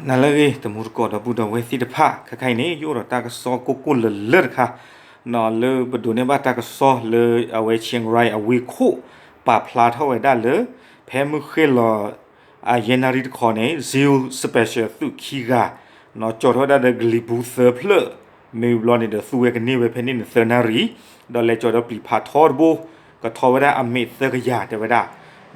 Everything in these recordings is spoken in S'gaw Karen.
နၤလၢအဂ့ၤ တမူတကိးဒီပုၢ်ဒီဝဲၢ်သ့ၣ်တဖၣ် ခဲခါအံၤန့ၣ် ယအိၣ်ဒီးတၢ်ကစီၣ်ကိၢ်ကိၢ်လၢၤလၢၤတခါ လၢပဒိးန့ၢ်ဘၣ်တၢ်ကစီၣ်လၢအဝဲ Chiang Rai အဝ့ၢ်ခိၣ် ပာ်ဖျါထီၣ်ဝဲဒၣ်လၢ ဖဲမုၢ်ဃ့ၢ်လီၤ အယဲၢ်နၣ်ရံၣ်တခီန့ၣ် SEAL Special သုးခံဂၤ ကၠီၤထီၣ်ဝဲဒၣ်ဒီးကလံၤပူၤသၢဖျၢၣ် မ့ၢ်ဘျီန့ၣ်ဒီး သူဝဲကန့ၢ်ဝဲဖဲန့ၣ်န့ၣ် သၢနၣ်ရံၣ် ဒီးလဲၤကၠီၤဒီးပျံၤဖးထီတဘိ ကထီဝဲဒၣ်အမဲာ်သၢကယၤတဲဝဲဒၣ်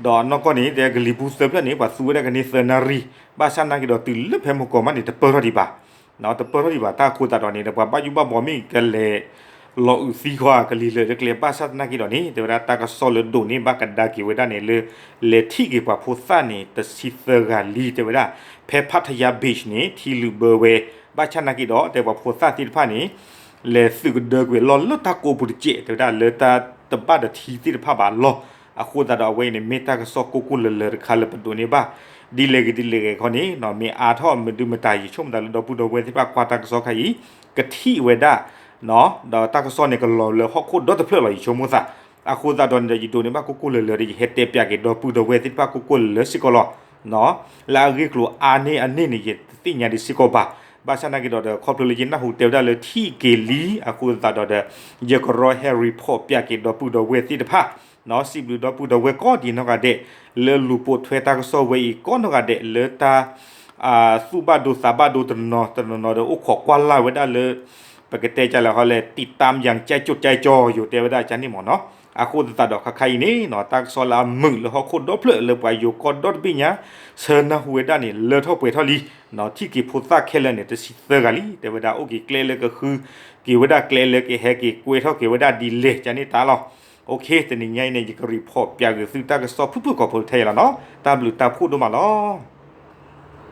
ဒီးအနီၢ်ကီၢ်န့ၣ် တဲကလံၤပူၤသၢဖျၢၣ်န့ၣ် ပှၤသူဝဲဒၣ်ကန့ၢ်သၢနၣ်ရံၣ် ဘၣ်ဆၣ်သနာ်က့ဒီးတုၤလၢဖဲမုၢ်ကီၤမးန့ၣ် တပၢၢ်ထီၣ်ဒံးဘၣ် တပၢၢ်ထီၣ်ဒံးဘၣ် တၢ်အဃိသတးဒီးန့ၣ် ဒီးပှၤဘၣ်ယိၣ်ဘၣ်ဘှီမ့ၢ်ကလဲၤ လီၤအုးသံခီ ကလံၤလၢာ်လၢကျဲ ဘၣ်ဆၣ်သနာ်က့ဒီးန့ၣ် တဲဝဲဒၣ်တၢ်ကစီၣ်လၢဒိးန့ၢ်ဘၣ်ကဒါက့ၤဝဲဒၣ်န့ၣ်လၢ လဲၤထံၣ်က့ၤပှၤဖိသၣ်န့ၣ် တဆံသၢဂၤလံ တဲဝဲဒၣ် ဖဲ Pattaya Beach န့ၣ် ထံလုာ်ဘၢဝဲ ဘၣ်ဆၣ်သနာ်က့ဒီး တဲပှၤဖိသၣ်သ့ၣ်တဖၣ်န့ၣ် လဲၤသုးကဒၢကွံာ်လီၢ်လၢတၢ်ကိးပူၤတစဲး တဲဝဲဒၣ်လၢတၢ်တဘၣ်ဒီးထံသ့ၣ်တဖၣ်ဘၣ်လီၤ အဃိသတးဒီးအဝဲအံၤန့ၣ် မ့ၢ်တၢ်ကစီၣ်ကိၢ်ကိၢ်လၢၤလၢၤတခါလၢပဒိးန့ၢ်ဘၣ် ဒ်လဲၣ်ဂ့ၤဒ်လဲၣ်ဂ့ၤခီန့ၣ် မ့ၢ်အါထီၣ်မဒုမတၤ ယဆိကမိၣ်သးလၢဒီပုၢ်ဒီဝဲၢ်သ့ၣ်တဖၣ်ကွၢ်တၢ်ကစီၣ်ခါအံၤ ကထံၣ်ဝဲဒၣ် ဒီးတၢ်ကစီၣ်န့ၣ်ကလီၤလၢဟီၣ်ခိၣ်ဒီတဖျၢၣ်လီၤ ယဆိကမိၣ်သး အဃိသတးဒီးန့ၣ်ဒီး ယဒိးန့ၢ်ဘၣ်ကိၢ်ကိၢ်လၢၤလၢၤဒီး ယဟဲတဲပၠးက့ၤဒီပုၢ်ဒီဝဲၢ်သ့ၣ်တဖၣ်ကိၢ်ကိၢ်လၢၤလၢၤစ့ၢ်ကီးလီၤ လၢအဂ့ၢ်ကျိၤအါန့ၢ်အန့ၣ်န့ၣ် ယတသ့ၣ်ညါဒံးစ့ၢ်ကီးဘၣ် ဘၣ်ဆၣ်သနာ်က့ဒီး ခီဖျိလၢယနၢ်ဟူတဲဝဲဒၣ်လၢထံၣ်က့ၤလံအဃိသတးဒီး ယကရီဟဲ report ပၠးက့ၤဒီပုၢ်ဒီဝဲၢ်သ့ၣ်တဖၣ် စံးဘျုးဒီပုၢ်ဒီဝဲၢ်ကိးဒံးနီၢ်ဂၤဒဲး လၢလူၤပိာ်ထွဲတၢ်ကစီၣ်ဝဲအံၤကိးနီၢ်ဂၤဒဲး လၢတၢ် သူၣ်ဘၣ်ဒိသးဘၣ်ဒိတနီၤတနီၤဒီး အိၣ်ခိးကွၢ်လၢ်ဝဲဒၣ်လၢ ပကတဲကလဲၤဟီလဲၤ တံာ်တၢ်ယၣ်ကၠဲကိၣ်ကၠဲကၠီ ယိၤတဲဝဲဒၣ်ကန့ၣ်မ့ၢ်နီၤ အဃိသတးဒီးခါခါအံၤန့ၣ် တၢ်ကစီၣ်လၢအမုာ်လၢဟီၣ်ခိၣ်ဒီဖျၢၣ်လၢပှၤယိၤကီၢ်ဒီတဘ့ၣ်ညါ ဆၢနၢ်ဟူဝဲဒၣ်န့ၣ် လၢထီၣ်ပှဲၤထီၣ်လံ ထံၣ်က့ၤဖိသၣ်ခဲလၢာ်န့ၣ် တဆံသၢဂၤလံ တဲဝဲဒၣ်အိၣ်က့ၤကျဲလၢကဃုက့ၤဝဲဒၣ်ကျဲလၢကဟဲက့ၤကွဲထီၣ်က့ၤဝဲဒၣ်ဒ်လဲၣ်ကန့ၣ်တၢ်လီၤ တနံၤညါအံၤန့ၣ် ယက report ပၠးက့ၤသုတၢ်ကစီၣ်ဖုၣ်ဖုၣ်ကိာ်ဖိထဲယလီၤနီၤ တၢ်ဘျုးတၢ်ဖှိၣ်ဒိၣ်မးလီၤ.